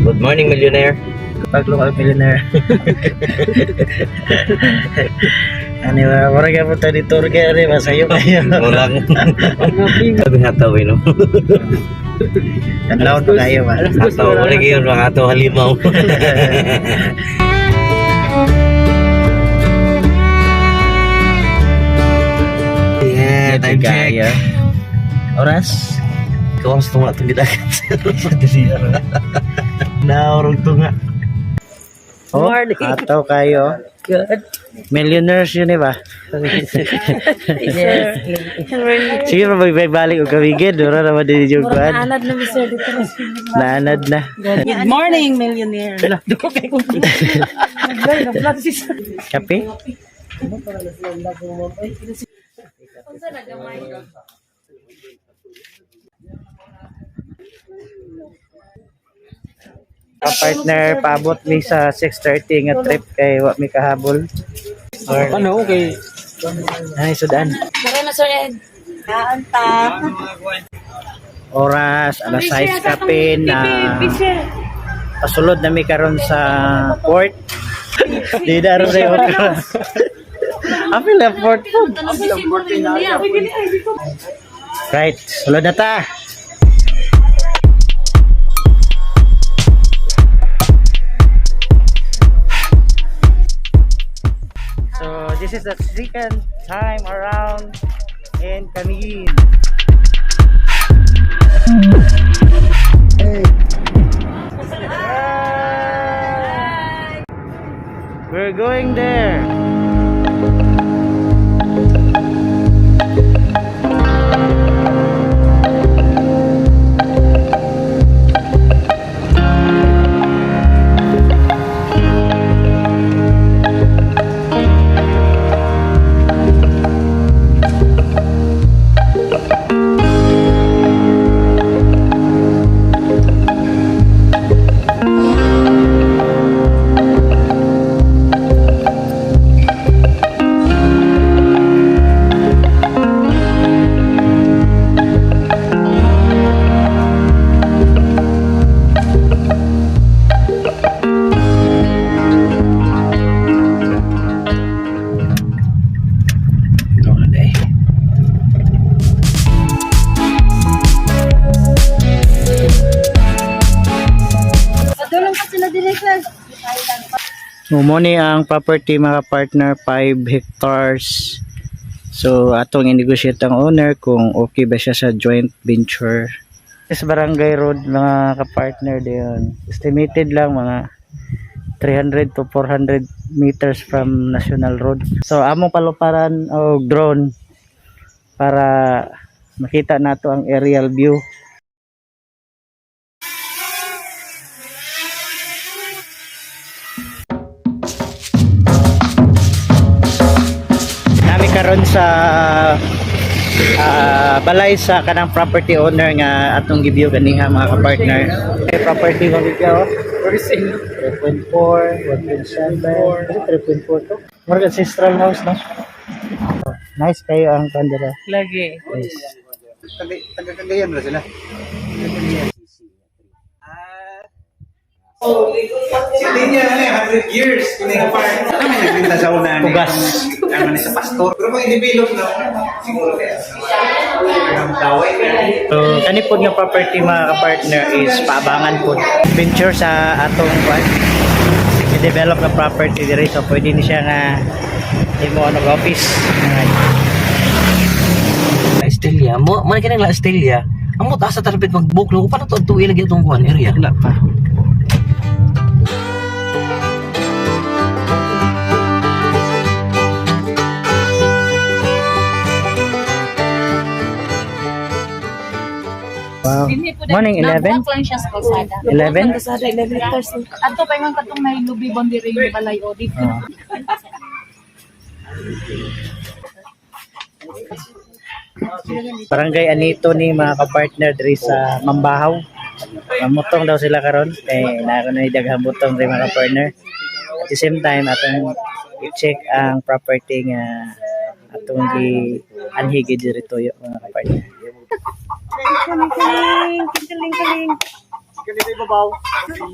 Good morning, millionaire. Paglong millionaire. Ano ba, mura ka punta ni Turkey, ano ba, sayo kayo. Walang. Sabi hataw eh, no? Adlaw pa kayo ba? Hataw, wala kayo, mga hataw halimaw. Yeah, time check. Kayo. Oras? Ikaw ang tunga itong gidagat. Naurog tunga. Oh, hataw kayo. Good. Millionaires yun eh ba? Sige pa, magbalik og kamigid. Wala naman din yung kuwan. Naanad na sir dito. Naanad na. Good morning, millionaire. Kape? Ka-partner, paabot mi sa 6:30 nga trip kay wa mi kahabol. Or, Ano, okay. Ay, sudan. Tara na, Sir Ed. Kaan ta. Oras, alas 6 kape na pasulod na mi karon sa port. Di na ron sa'yo. Apil na port po. Right, sulod na ta. So this is the second time around in Camiguin. We're going there. Padulong pa sila dili, sir. Mo ni ang property, mga partner, 5 hectares. So atong i-negotiate ang owner kung okay ba siya sa joint venture. Sa Barangay Road, mga ka-partner, diyon. Estimated lang mga 300 to 400 meters from National Road. So among paluparan og drone para makita nato ang aerial view. Nami karon sa balay sa kanang property owner nga atong gi-view ganiha, mga ka-partner. Okay, property mo bigya oh. 3.4, 1.7, kasi 3.4 to. Murag ancestral house, no? Nice kayo ang kandila. Lagi. Nice. Taga Cagayan ba sila? Si Linya na eh, 100 years. Kung yung part. Ano may nagbinta sa una ni? Pugas. Ano ni sa pastor. Pero kung i-develop na, siguro kaya. Ang daway ka. So, kani pod nga property, mga ka-partner, is paabangan pod. Venture sa atong kwan. I-develop na property dire, so pwede ni siya nga imo ano office. Alright. La Estelia. Mo, man kinang La Estelia. Amo taas sa tarapit mag-book no. Paano to tuwi lagi itong kuan area? Wala pa. Wow. Morning, 11? Nabuak lang siya sa kalsada. 11? Kalsada, 11 hectares. Adto pa yung katong may lubi boundary yung balay o dito. Ah. Barangay Anito ni mga kapartner diri sa Mambahaw. Mamutong daw sila karon kay naa na daghang butong diri, mga kapartner. At the same time atong i-check ang property nga atong gi anhi gid diri tuyo, mga kapartner. Kaling, kaling, kaling.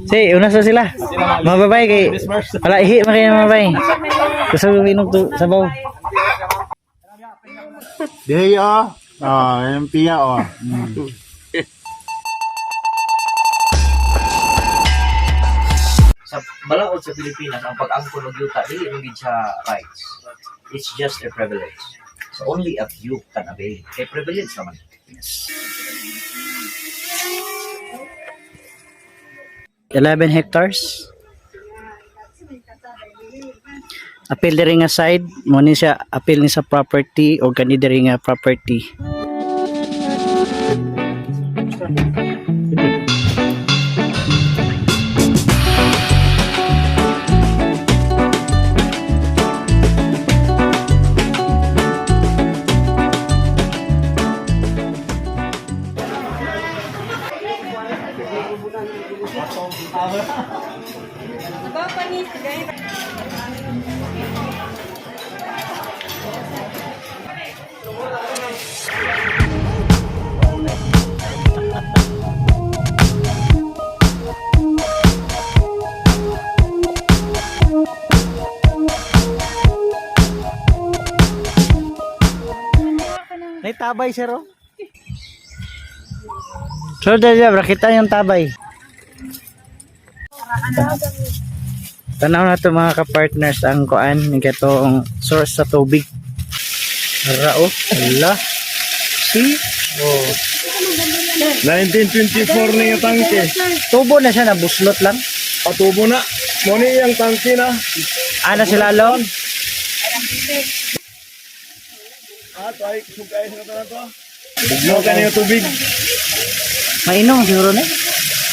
Si, una sa sila. Mga babae kay wala ihi man kayo, mga babae. Gusto mo inom to sabaw. Dihay oh. Oh, yung piya oh. Sa balaod sa Pilipinas, ang pag-angkon og yuta dili man gid siya rights. It's just a privilege. So only a few can avail. Kay privilege naman. Yes. 11 hectares. Apil diri nga side, mo ni siya apil ni sa property o kani diri nga property. May tabay sir oh. So dali kita yung tabay. Tanaw na to, mga ka-partners, ang kuan ng katong source sa tubig. Ara oh, hala. See? Oh. 1924 na yung tangke. Tubo na siya na buslot lang. Patubo na. Muna yung tangke na. Ana sila lo. Ah, to ay sugay sa na to. Bugnaw ka na yung tubig. Mainom siguro na.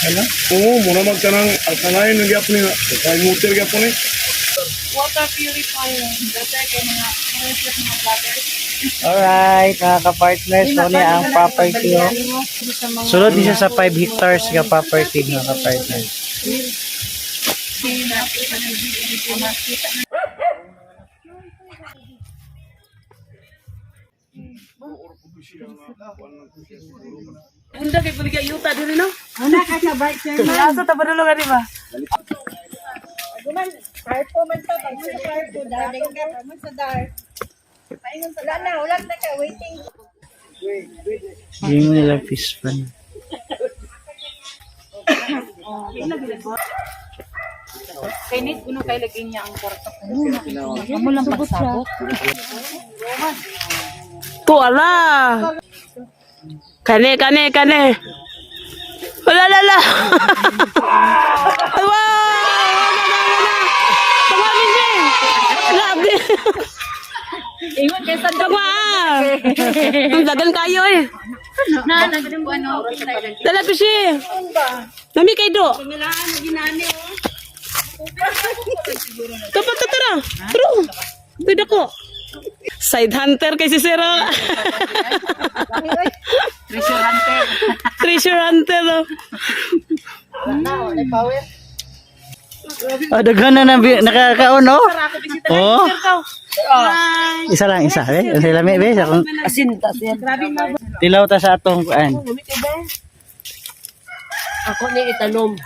Ano? Oo, muna magtanang alkalain ng gyapon ni. Kay motor gyapon ni. Water purifier. Dati kay mga mga vlogger. Alright, mga ka-partners, so ni ang property oh. Sulod ni siya sa 5 hectares nga property, mga ka-partners. Unda kay buliga yuta diri no? Ana ka sa bike sir. Asa ta padulong ani ba? Carpo man to, pag sa carpo, dark ka, man sa dark. Paingon sa wala na, wala na ka, waiting. Hindi mo nila fish pan. Kay nit uno kay lagi niya ang kwarto. Amo lang pagsabot. Wala. Kane, kane, kane. Wala, wala, wala. Wow! Wala, wala, wala. Tawagin siya eh. Grabe. Ingon kay sa Tama. Ang dagan kayo eh. na nagdung ano. Dala ko siya. Nami kay do. Tapat ta tara. True. Pwede ko. Side hunter kay si Sir. Oh. Treasure hunter. Treasure hunter. Oh. Oh, daghan na nakakaon, no? Oh. Isa lang, isa. Eh. Ang lami, be. Sa akong... Asin, asin. Tilaw ta sa atong kuan. Ako ni itanom.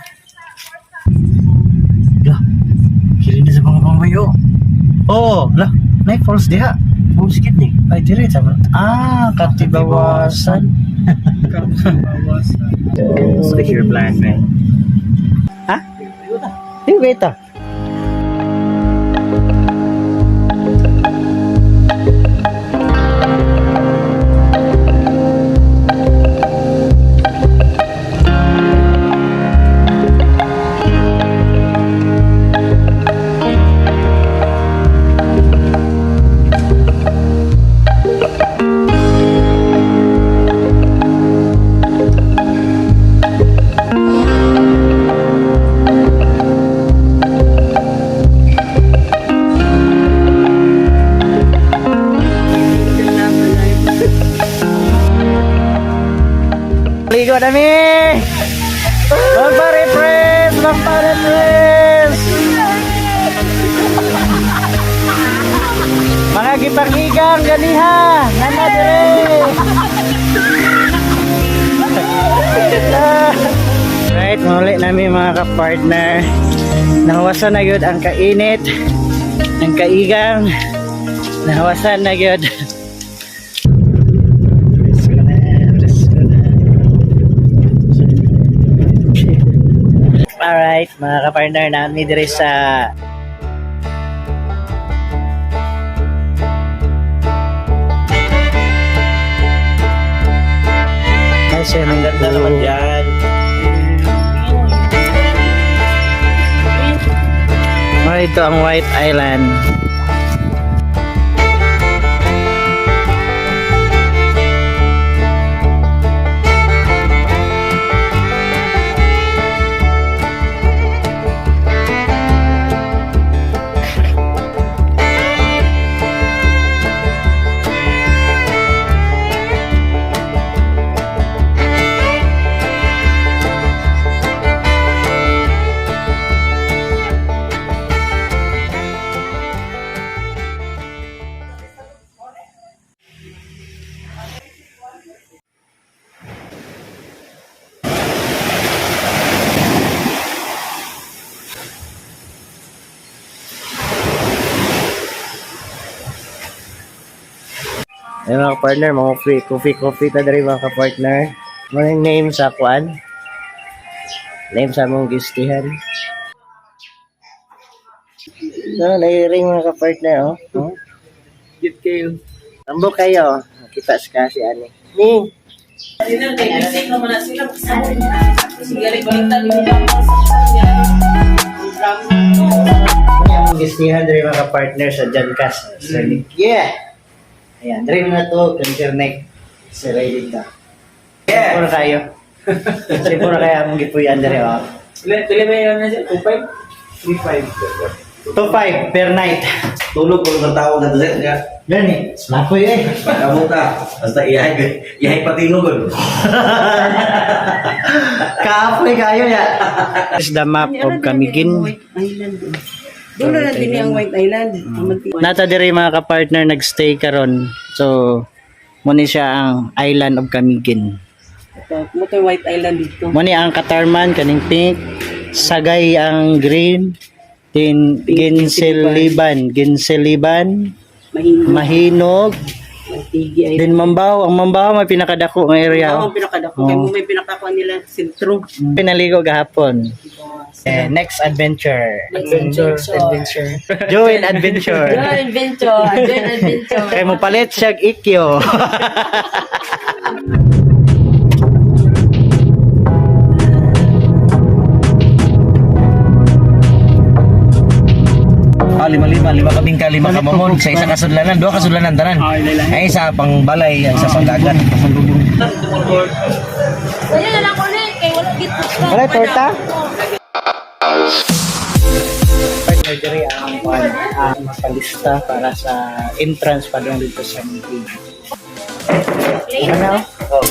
Lah, kili na sa mga pambayo. Oo, oh, lah. Nay falls diha. Falls gid ni. Ay, dire sama. Ah, Katibawasan. Stick your plan, man. Ha? Di ba ito? Ligo na mi! Magpa-refresh! Magpa-refresh! Mga gipanghigang ganiha! Nana dire! Right, Muli namin, mga ka-partner. Nahawasan na yun ang kainit ng kaigang. Nahawasan na yun. Presko na, presko na. Alright, mga ka-partner, namin dire sa Hi, sir. Ang ganda naman dyan. Oh, ito ang White Island. Ayun, mga partner, mga free coffee, coffee ta diri, mga ka-partner. Mga name sa kuan. Name sa among gistihan. No, nairing, mga ka-partner, oh. Oh. Get kayo. Ambo kayo. Kita sa kasi ani. Ning. Kay naman na sila. Sige, baliktad yung Ang gistihan diri, mga ka-partner, sa Jancas. Sir Nick. Yeah. Ayan, diri mga to, kan Sir Nick. Sir Ray dito. Yeah. Siguro kayo. Siguro kayo among gipuyan diri, oh. Pili ba yun na siya? 2.5? 3.5. 2.5 per night. Tulog ko ng tao na sir. Nga. Gani, smakoy eh. Kamot ta. Basta iyahay, iyahay patingog. Kaapoy kayo ya. This is the map of Camiguin. Island. Dulo na din ang White Island. Nata diri, mga ka-partner, nagstay karon. So, muni siya ang island of Camiguin. Ito, mo to White Island dito. Muni ang Katarman kaning pink, Sagay ang green, din Ginseliban, Ginseliban, Mahinog. Mahinog, Mantigi ay. din Mambaw. Ang Mambaw may pinakadako nga area. Oo, ang pinakadako. Kaya mo may pinakakuha nila sentro. Pinaligo gahapon. Eh, next adventure. Adventure. Adventure. Join adventure. Adventure. Adventure. Kay mo palit siya ikyo. Ah, lima lima, lima ka bingka, lima ka mamon sa isa kasudlanan, duha kasudlanan tanan. Ay isa pang balay, ang isa pang dagat. Wala na lang ulit kay wala gid. Wala torta? Partner, diri ang kuan, ang mapalista para sa entrance pa doon dito sa meeting. Ano? Oh.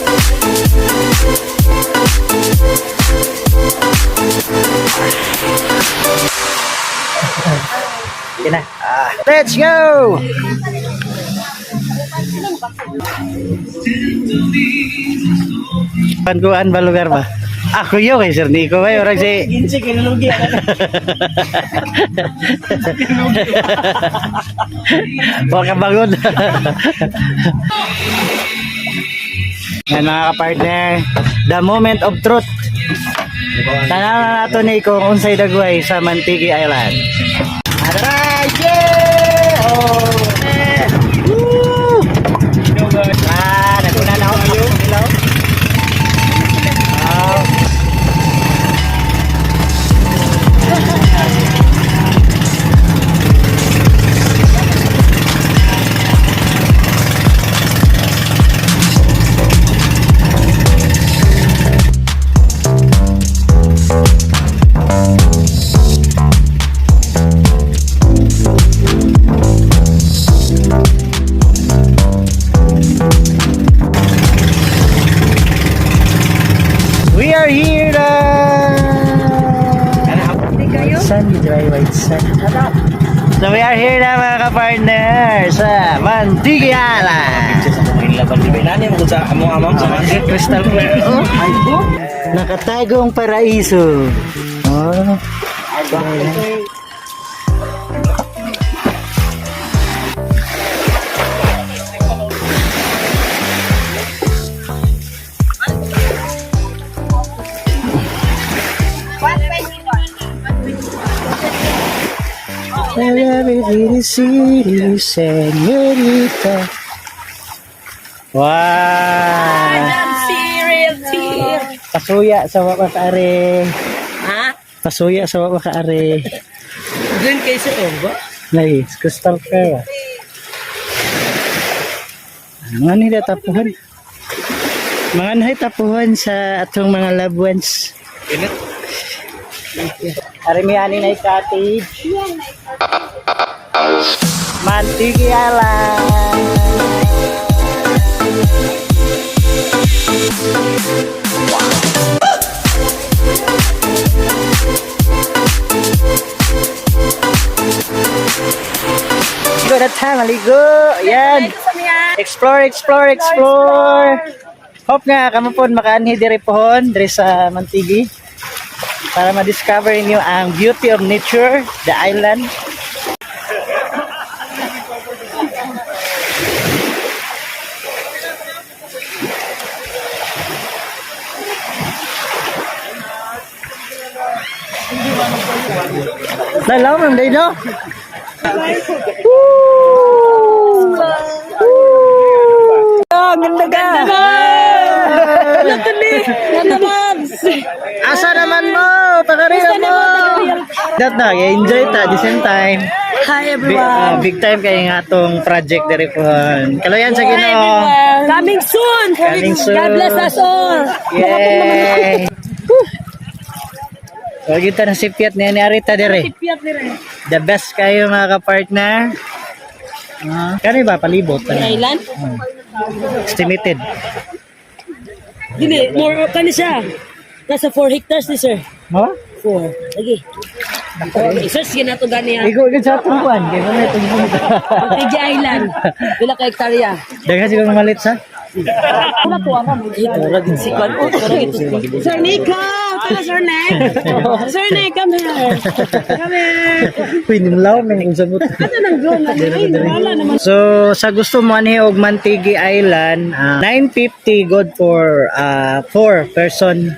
Sige na. Ah. Let's go! Panguan ba lugar ba? Ako yun kay Sir Nico ba? Orang si... Ginsi, kinulugi. Huwag ka bangon. Yan, mga ka-partner, the moment of truth. Tanaw na nato ni kung unsay dagway sa Mantigi Island. Aray! Yeah! Oh! Eh! Woo! Ah, naguna na ako. Hello? Wow. We are here na! White sand, dry white sand. So we are here na, mga ka-partner, sa Mantigi Island. Laban di nani mo sa amo amo. Crystal clear. Oh. Nakatagong paraiso. Oh. City, señorita. Wow! Realty. Pasuya sa wa makaari. Ha? Pasuya sa wa makaari. Green kay sa ba? Nice, crystal clear. Ah. Mga nila tapuhan. Mga nahay tapuhan sa atong mga loved ones. Ari mi ani na cottage. Mantigi Island. Go na ta, maligo. Yan. Explore, explore, explore. Hope nga kamo pod makaanhi diri pohon diri sa Mantigi para ma-discover niyo ang beauty of nature, the island. Dalaw man day no. Woo! Woo! Ah, ang ganda ka. Ganda, Mabs. Asa naman mo? Pakarila mo! That na, enjoy ta the same time. Hi Big, everyone. big time kay nga atong project diri po. Kaloyan sa Ginoo. Coming soon. Coming soon. God bless us all. Yay! So, kita na si Piat ni Arita diri. Piat dire. The best kayo mga ka-partner. Ah, kani ba palibot? Island? Estimated. Dili, more kani siya. Nasa 4 hectares ni sir. Mo? 4. Lagi. Okay, sir, sige na to gani ha. Igo gid sa atong kuan kay mo may itong Tigi Island. Pila ka hektarya? Daghan siguro malit sa. Eh, mura gid si kwan. Oh, mura gid to. Sir Nico, tala Sir Nick. Sir Nick, come here. Come here. Uy, nimlaw nang usabot. Ano nang drone na? Ay, wala naman. So, sa gusto mo ani og Mantigi Island, 950 good for 4 person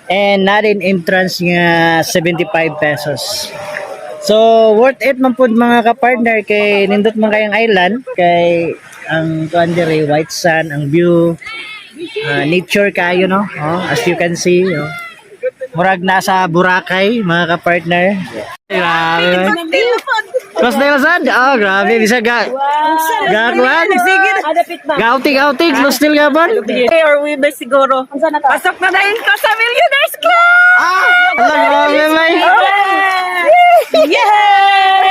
and not in entrance nga 75 pesos. So, worth it man pud mga ka-partner kay nindot man kayang island kay ang kuan diri white sand, ang view, nature kayo no. Oh, as you can see, oh. Murag nasa Boracay mga ka-partner. Grabe. Close na yung sand? Oh, grabe. Bisa ga. Gagwan. Adapit ba? Gauting, outing. Close still ga ba? Or we ba siguro? Pasok na dahil ko sa Millionaires Club! Ah! Ala, grabe, may. Yeah!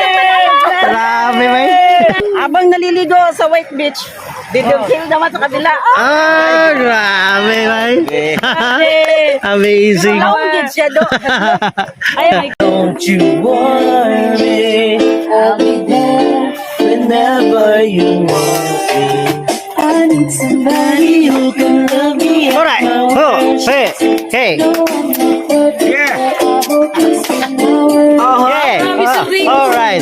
Grabe, may. Abang naliligo sa White Beach, didugil naman sa kabila. Ah, grabe, may. Amazing. Gid siya do. Ay, Don't you worry, I'll be there whenever you want me. I need somebody who can love me at Alright. my Oh, worst. hey, hey. Yeah. Yeah. Oh, alright. Alright.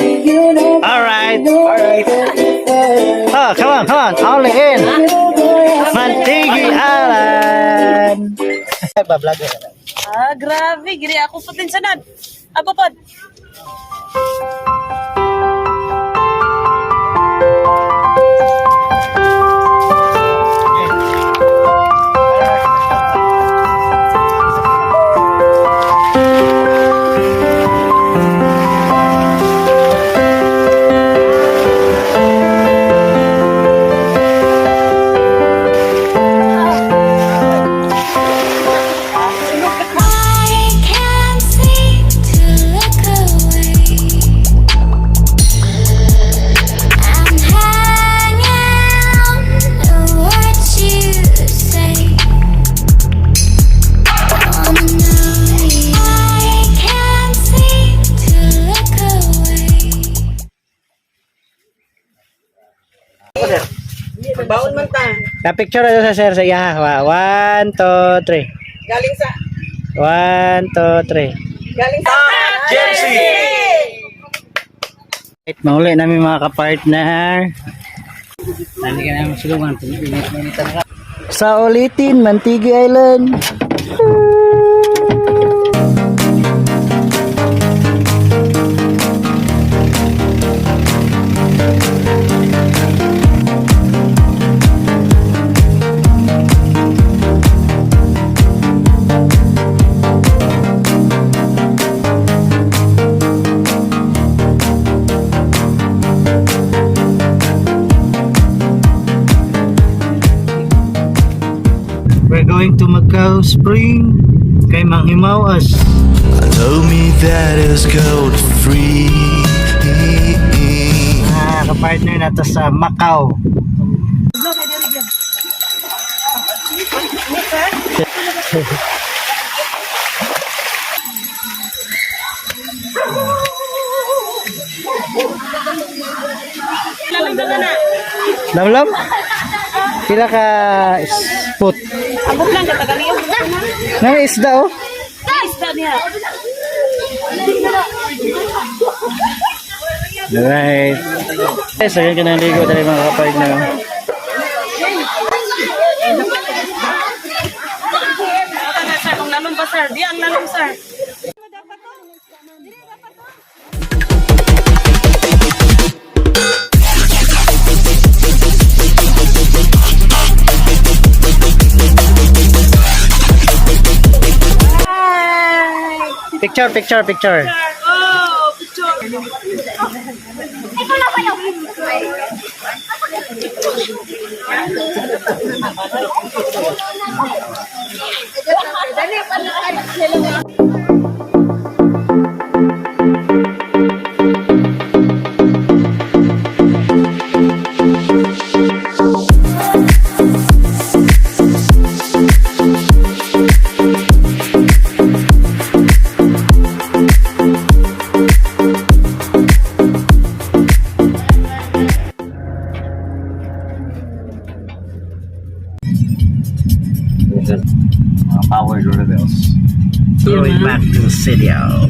Alright. Oh, come on, come on. All in. Mantigi Island. Bablog. Ah, grabe. Giri ako putin sanad. Apo pod. I can't seem to look away. Nagbaon man ta. Na picture na sa sir sa iya. One, two, three. Galing sa One, two, three. Galing sa Jersey! Right, mahuli namin, mga kapartner. Nandi ka namin sulungan. Init-init na. Sa ulitin, Mantigi Island. We're going to Macau Spring kay Mang Himawas. Told me that is gold free. Ah, kapartner na to sa Macau. Lalam ka na. Lamlam? Pila ka foot? Abot lang ka tagaliyog. Nang isda oh. Isda niya. Alright. Yes, ayun ka ng ligo dali, mga kapartner. Tara sir, kung lalom pa sir. Di ang lalom sir. Picture, picture, picture. Oh, picture. Mga power rebels. Going back to Sidiao.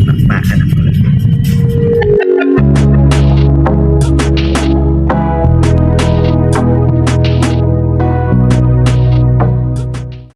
Bakbakan ako.